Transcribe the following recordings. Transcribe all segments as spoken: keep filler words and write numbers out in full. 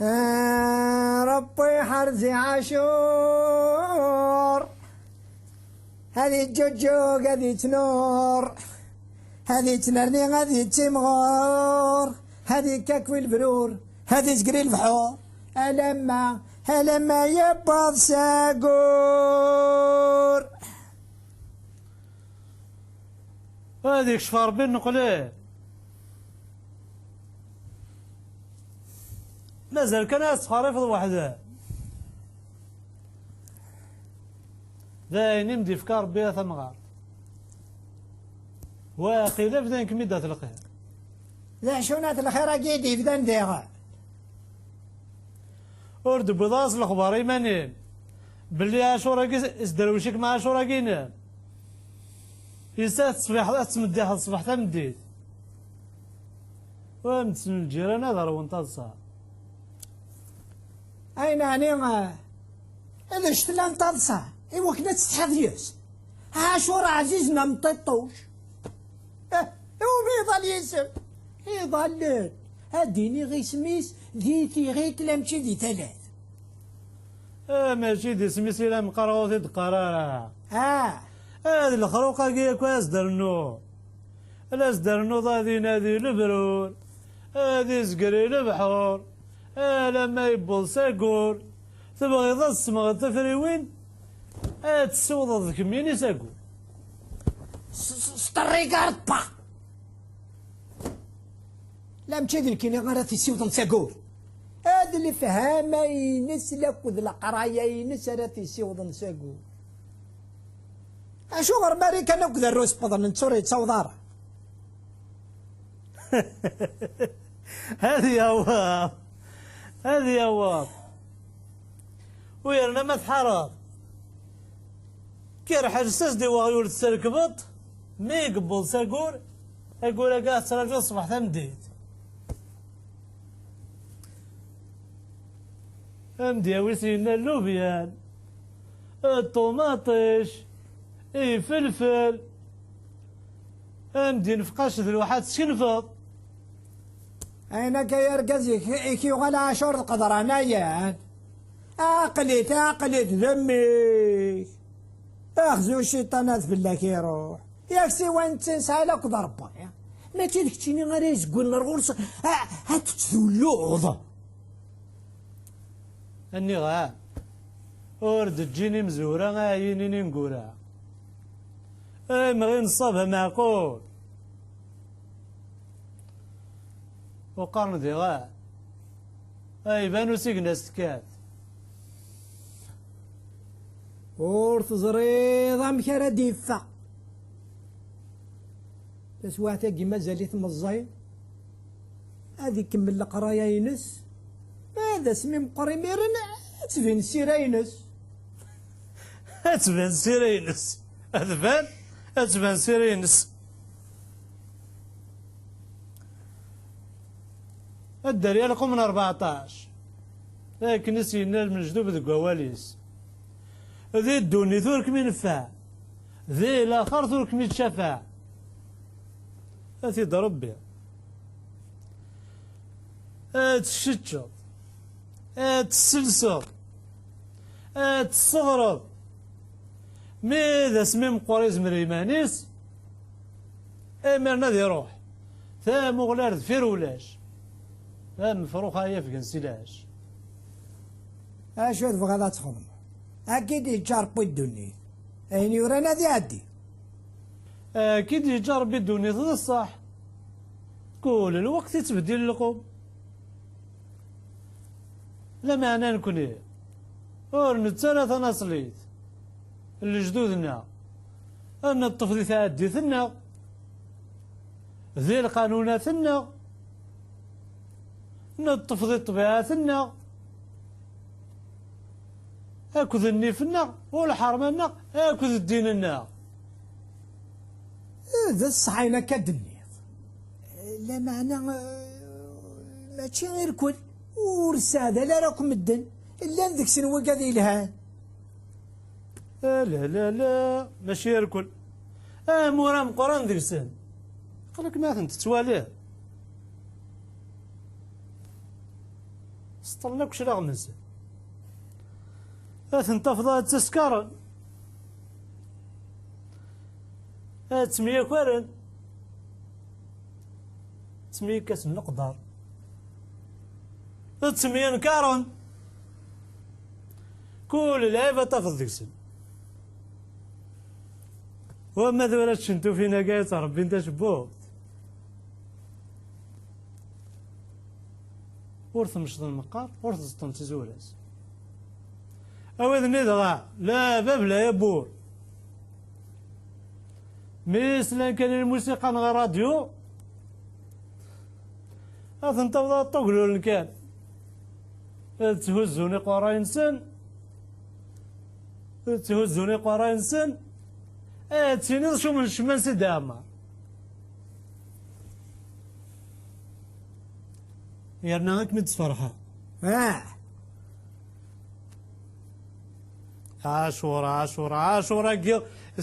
Ah, Ṛebbi ḥerz-i Ɛacur. Ad iǧǧuǧǧug, ad ittnur, ad ittnerni, ad ittimɣur, ad ikkaku i lebrur, ad izger i lebḥur, alamma, alamma yewweḍ s aggur. Ad ikcef Ṛebbi nneqlab. Mazal kan ad tettxerrifeḍ weḥd-m. D ayen i m-d-ifka Ṛebbi a tamɣart. Waqila bdan-kem-id at lxir. D acu n at lxir-agi i d-yebdan diɣen? Ur d-tewwiḍ ara s lexbar iman-im belli Ɛacur-agi s-, sderwic-ik ma Ɛacur-agi-inem? Yessa ad tettṣbiḥeḍ, ad tettmeddiḥeḍ ṣṣbeḥ tameddit. Ur am-d-ssnen lǧiran ad ṛwun taḍsa. Ayen ɛni, eh, d acu tella n taḍsa i wakken ad tessetḥiḍ yes? Ɛacur ɛzizen am ṭiṭṭuc. Eh, iwumi iḍal yisem? Iḍallen. Ad d-iniɣ isem-is di tiɣilt, la mačči di talat. Eh, mačči d isem-is i la meqqar ur t-id-qqar ara. Ah. Eh, d lexruq-agi akk ad as-d-rnu. La as-d-rnuḍ ad inadi lebrur, ad izger i lebḥur, alamma yewweḍ s aggur. Tebɣiḍ ad tessemɣeḍ tafriwin, ad tessiwḍeḍ d kemmini s aggur. S-, s-, s-, terrigar pas. La mačči d nekkini ara t-issiwḍen s aggur. D lefhama-ines lakked leqraya-ines ara t-issiwḍen s aggur. Acuɣer Marikan akked Rrus wwḍen, netta ur yettaweḍ ara? Ad yaweḍ. Ad yaweḍ. U yerna ma tḥareḍ, kker ḥelles-as-d i weɣyul tesrekbeḍ, mi yewweḍ s aggur, aggur-agi ad tettṛaǧuḍ ṣṣbeḥ tameddit. Ad m-d-yawi s yenna llubyan, ṭumaṭic, ifelfel, ad m-d-infeq acedluḥ ad teskenfeḍ. Ayen akka ay argaz, i k-, i k-yuɣal Ɛacur d qeḍran ayan. Aql-it, aql-it d mmi-k. Axzu cciṭan ad fell-ak iruḥ. Yak siwa netta nesɛa lakked Ṛebbi. Mačči d keččini ara yezgwen ar ɣur-s, a, ad tettdulluḍ. Aniɣ-am? Ur d-ǧǧin imezwura ɛyinin ineggura. Imɣi n ṣṣaba meɛqul. U qqaren diɣen, a iban usigna s-tekkat. Ur teẓriḍ amek ara d-iffeɣ. Taswiɛt-agi mazal-it meẓẓi. Ad ikemmel leqraya-ines. Ma d asmi meqqer imiren, ad tbin ssira-ines. Ad tban ssira-ines. Ad tban, ad tban ssira-ines. Ad d-terr yalqum n rbeɛṭac. Akken i s-yenna lmejdub deg wawal-is. Di ddunit ur kem-ineffeɛ, di laxert ur kem-ittcafeɛ. A t-id Rebbi. Ad tceččeḍ, ad tesselseḍ, ad tesseɣreḍ. Mi d asmi meqqer izmer iman-is, imiren ad iruḥ. Tamuɣli ar deffir ulac. Amefrux ay afgen si lɛac. Acu tebɣiḍ ad txedmeḍ? Akka i d-yeǧǧa Ṛebbi ddunit. Ayen yuran ad iɛeddi. Akka i d-yeǧǧa Ṛebbi ddunit d ṣṣeḥ. Kul lweqt ittbeddil lqum. Lameɛna nekni ur nettu ara tanaṣlit n lejdud-nneɣ, ad neṭṭef di tɛeddit-nneɣ, di lqanunat-nneɣ, neṭṭef di ṭṭbiɛat-nneɣ, akked nnif-nneɣ, u lḥerma-nneɣ, akked ddin-nneɣ. D ṣṣeḥ ayen akka d-tenniḍ. Lameɛna, eh, mačči irkel, ur sseɛdal ara akk medden. Llan deg-sen wigad yelhan. Ala, la, la, mačči irkel. Amur ameqqran deg-sen. Aql-ak ma ten-tettwaliḍ. S Seṭṭlen akk cclaɣem-nsen. Ad ten-tafeḍ ad ttaskaren, ad ttemyakaren, ttemyekkasen leqder, ad ttemyenkaren. Kul lɛib ad tafeḍ deg-sen. Wamma d ur ad ččen tufin-agi ad ttrebbin tacebbubt. Ur tmecḍen meqqar, ur tẓeṭṭen tizura-s. Awid-nni dɣa, la bab la yabur. Mi slan kan i lmusiqa neɣ ṛṛadyu, ad ten-tawiḍ ad ṭṭuglulen kan. Ad tthuzzun iqerray-nsen, ad tthuzzun iqerray-nsen, ad tiniḍ cummen ccemma n Sidi Ɛmer. Yerna akken i d-sferḥeɣ. Ah! Ɛacur, Ɛacur, Ɛacur-agi,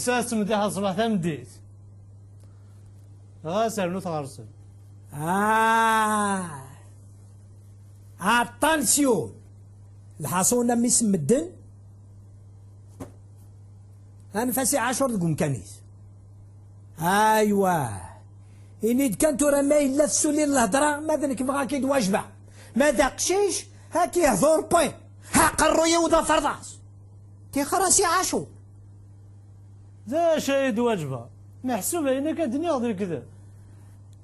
sɛa-tt mdiḥ ṣṣbeḥ tameddit. Ɣas rnut ɣer-sen. Ah! Aṭansyu! Lḥaṣun, a mmi-s n medden, anef-as i Ɛacur deg umkan-is. Aywa! Ini-d kan tura ma yella tessulin lhedra, ma d nekk bɣa k-id-wajbeɣ. Ma d aqcic, ad k-ihdur pi. Ha, aqerruy-iw d aferḍas. Tixer-as i Ɛacur. D acu ay d-wajbeɣ? Meḥsub ayen akka d-nniɣ d lekdeb.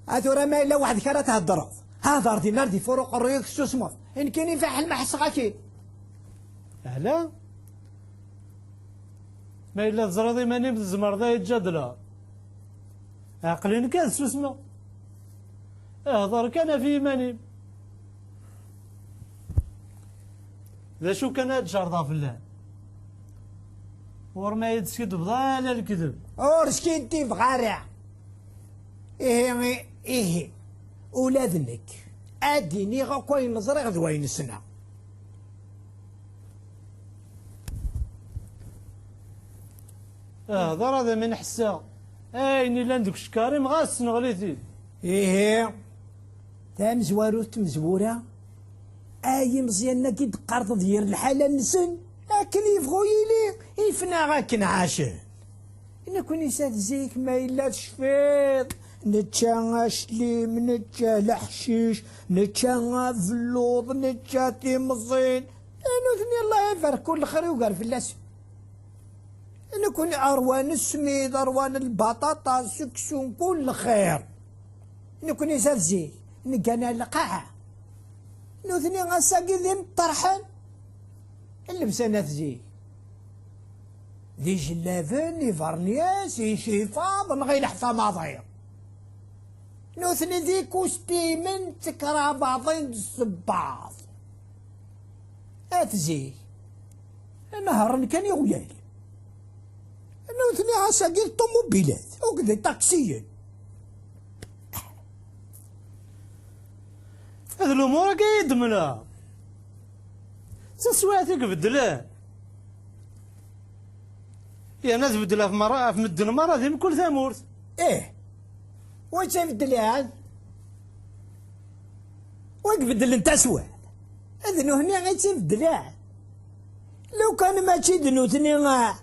A tura ma yella weḥd-k ara theddreḍ, hder dinna ar d-ifuṛ uqerruy-ik tessusmeḍ. I nekkini fiḥel ma ḥesseɣ-ak-id. Ala. Ma yella teẓriḍ iman-im tzemreḍ ad yi-d-tjadleḍ. Aql-i nekk ad susmeɣ. Hder kan ɣef yiman-im. D acu kan ad d-cerḍeɣ fell-am. Ɣur-m ad yi-d-teskidbeḍ ala lekdeb. Ur skiddibeɣ ara. Ihi, ihi, ula d nekk ad d-iniɣ akk ayen ẓriɣ d wayen ssneɣ. Hder ad am-in-ḥesseɣ. Ayen illan deg ucekkaṛ-im ɣas sneɣli-t-id. Ihi, tamezwarut n tmezwura, ay imeẓyanen-agi d-teqqareḍ d yir lḥala-nsen, akken yebɣu yili, ifen-aɣ akken ɛacen. Nekkni s at zik ma yella tecfiḍ, nečča aclim, nečča leḥcic, nečča abelluḍ, nečča timẓin. Nutni Allah ibarek, kul lxir yugar fell-asen. Nekkni ṛwan ssmid, ṛwan lbaṭaṭa, seksu, kul lxir. Nekkni s at zik, neggan ar lqaɛa. Nutni ass-agi d imeṭṭerḥen. Llebsa n at zik. D ijellaben, ibernyas, icifaḍ, neɣ ileḥfa maḍi. Nutni d ikustimen d tekrabaḍin d ssebbaḍ. At zik, nehhren kan iɣyal. Nutni ass-agi d ṭumubilat, akked iṭaksiyen. D lumuṛ-agi i d-temla. D taswiɛt i ibeddlen. Yerna tbeddel ɣef merra, ɣef medden merra di mkul tamurt. Ih. Wa i tt-ibeddlen? Wa ibeddlen taswiɛt. D nutni i tt-ibeddlen. Lukan mačči d nutni, ah,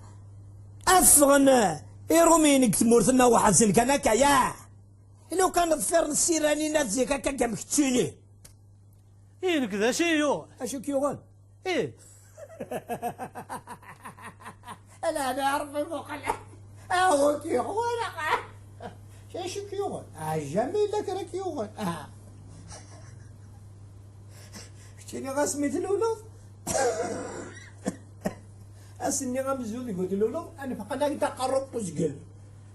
ad ffɣen, ah, Iṛumiyen deg tmurt-nneɣ weḥd-sen kan akka, ya. Lukan ḍfiren ssira-nni n at zik akka amek ttili. I nekk d acu i yuɣen? Acu k-yuɣen? Ih. Ala, ala, Ṛebbi muqel. Ahu k-yuɣen. Acu k-yuɣen? Ah, jamais yella kra k-yuɣen. Ah. Keččini ɣas mi tluleḍ. Ass-nni amzun deg ur tluleḍ, ad nefqen-ak-d aqerru n uzger.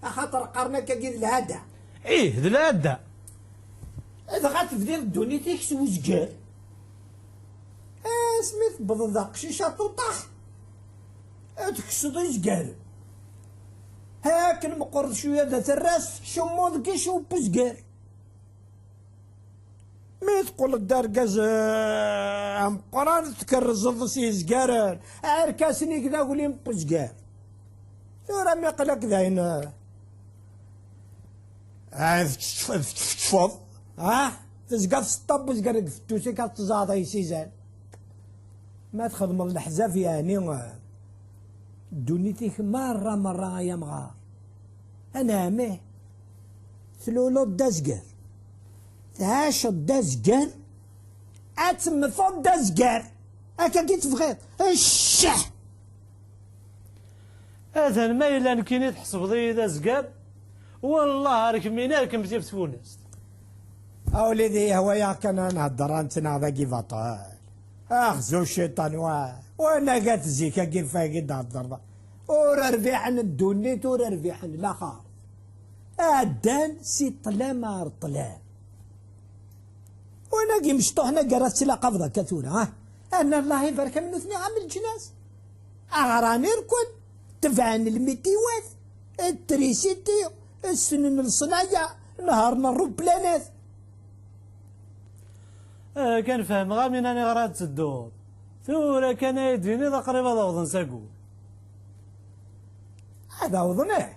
Axaṭer qqaren akkagi d lɛada. Ih, d lɛada. Dɣa tebdiḍ ddunit-ik s uzger. Asmi tewwḍeḍ d aqcic aṭuṭaḥ, ad tekkseḍ izgaren. Akken meqqreḍ cwiya d aterras, cummuḍ deg iciw n uzger. Mi teqqleḍ d argaz, eh, ameqqran, tkerrzeḍ s yizgaren, arkasen-ik d aglim n uzger. Tura mi aql-ak d ayen, eh, ah, teččef-, teččefčfeḍ, ah, tezga tseṭṭa n uzger deg ufettus-ik, ad teẓẓaɛeḍ ay s izan. Ma txedmeḍ leḥzab, yeɛni, eh, ddunit-ik merra, merra, ay amɣar. Anɛam, ih. Tluleḍ d azger. Tɛaceḍ d azger. Ad temmteḍ d azger. Akka i tebɣiḍ. Ccah! Atan ma yella nekkini tḥesbeḍ-iyi d azger, wellah ar kemmini ar kem-tif tfunast. A wlidi, yehwa-yaɣ kan ad nhedder, ad nettnaɣ dagi baṭel. Axzu cciṭan, wa, wanag at zik-agi fagi d-thedreḍ. Ur rbiḥen ddunit, ur rbiḥen laxert. Ɛeddan si ṭṭlam ar ṭṭlam. Wanagi mecṭuḥ, naggar ad tlaqabeḍ akka tura, ha? Anna Allah ibarek am nutni, am leǧnas. Aɣran irkul, tebɛen lmitiwat, trisiti, ssnen leṣnaya, nehṛen ṛṛuplanat. Eh, kan fehmeɣ am inani ɣer ad tedduḍ. Tura kan ay d-tiniḍ aqrib ad awḍen s agur. Ad awḍen, eh.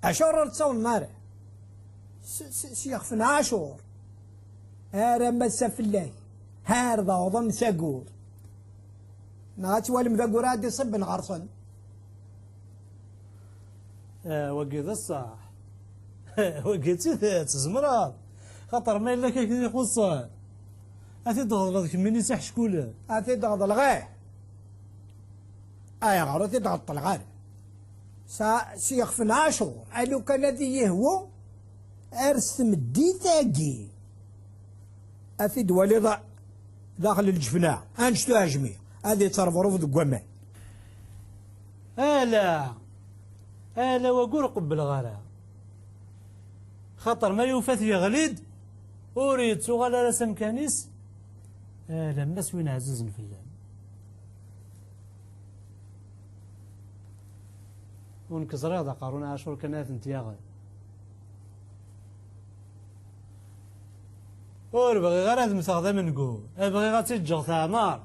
Acuɣer ur ttawḍen ara? S, s, s yexef n Ɛacur. Ara massa fell-ak. Har d awḍen s agur. Neɣ ad twalem d agur ad d-iṣibben ɣer-sen. Eh, wagi d ṣṣeḥ. Wagi d tidet, tzemreḍ. Xaṭer ma yella kak ixuṣṣen, ad t-id-tɣeḍleḍ kemmini s iḥeckulen. Ad t-id-tɣeḍleḍ, eh. Ayɣer ur t-id-ɣeṭṭleɣ ara? Sa, s yexef n Ɛacur, a lukan ad iyi-ihwu, ar s tmeddit-agi, ad t-id-waliḍ daxel n lǧefna, annect-a aɛejmi, ad ittrebrub deg waman. Ala, ala, wagur qebbleɣ ara. Xaṭer ma yufa-t yeɣli-d, ur yettuɣal ara s amkan-is, alamma s win ɛzizen fell-am. U nekk ẓriɣ d aqerru n Ɛacur kan ara tent-yaɣen. Ur bɣiɣ ara ad mmteɣ d amengur, bɣiɣ ad tt-ǧǧeɣ teɛmer.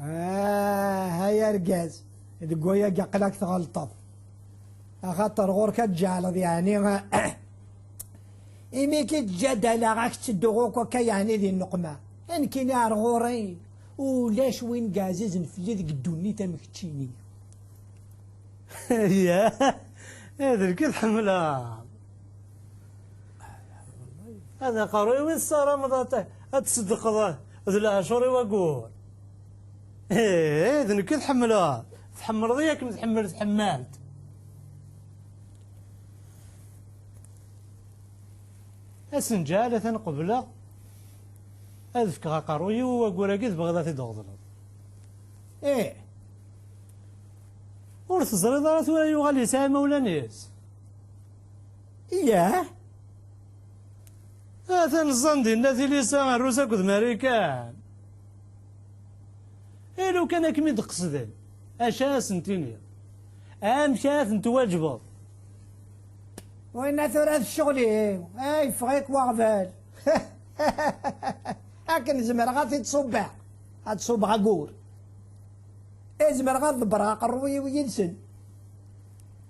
Ah, ay argaz, deg wayagi aql-ak tɣelṭeḍ. Axaṭer ɣur-k ad tǧeɛleḍ, yeɛni, imi k-id-ǧǧa-d alaɣ, ad k-ttedduɣ akk akka, yeɛni, di nneqma. Nekkini ar ɣur-i, ulac win i ɛzizen fell-i deg ddunit am keččini. Yah, d nekk i tḥemmleḍ. Ad aqerruy-iw i tessarameḍ ad t-, ad tṣeddqeḍ d leɛcur i wagur. Ih, d nekk i tḥemmleḍ. Tḥemmleḍ-iyi akken tḥemmel tḥemmalt. Asenǧal atan qebleɣ ad fkeɣ aqerruy-iw i wagur-agi tebɣiḍ ad t-id-tɣeḍleḍ. Ih. Ur teẓriḍ ara tura yuɣal yesɛa imawlan-is? Iyah. Atan ẓẓan dinna tilisa ar Rus akked Marikan. I lukan ad kem-id-qesden, acu ad asen-tiniḍ? Amek ara ten-twaǧbeḍ? Winna tura d ccɣel-iw, ay, yeffeɣ-ik waɣbel. Akken zemreɣ ad t-id-ṣubbeɣ, ad ṣubbeɣ agur. I zemreɣ ad ḍebbreɣ aqerruy-iw yid-sen.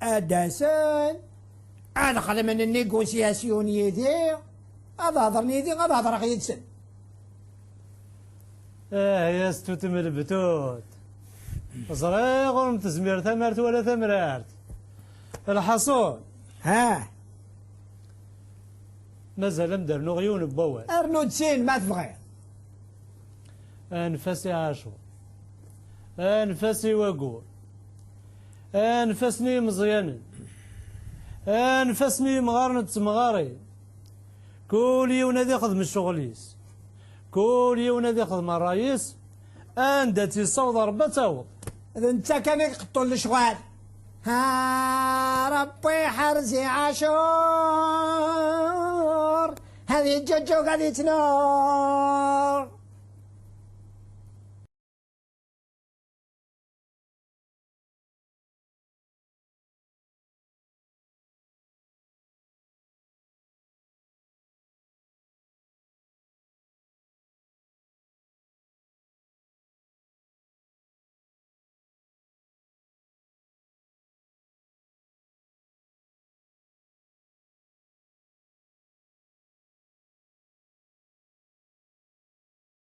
Ad d-asen, ad xedmen négociation yid-i, ad hedren yid-i, ad hedreɣ yid-sen. Ah, ya stut melbtut. Ẓriɣ ur m-tezmir tamart wala tamrart. Lḥaṣun. Ha. Mazal am d-rnuɣ yiwen n wawal. Rnu-d sin, ma tebɣiḍ. Anef-as i Ɛacur. Anef-as i wagur. Anef-asen i yimeẓyanen. Anef-asen i yimɣaren d temɣarin. Kul yiwen ad ixdem ccɣel-is. Kul yiwen ad ixdem ṛṛay-is. Anda tt-yessaweḍ Ṛebbi ad taweḍ. D netta kan i iqeṭṭun lecɣal. Ha, Ṛebbi ḥerz i Ɛacur. Ad yeǧǧuǧǧug ad yettnuɣ.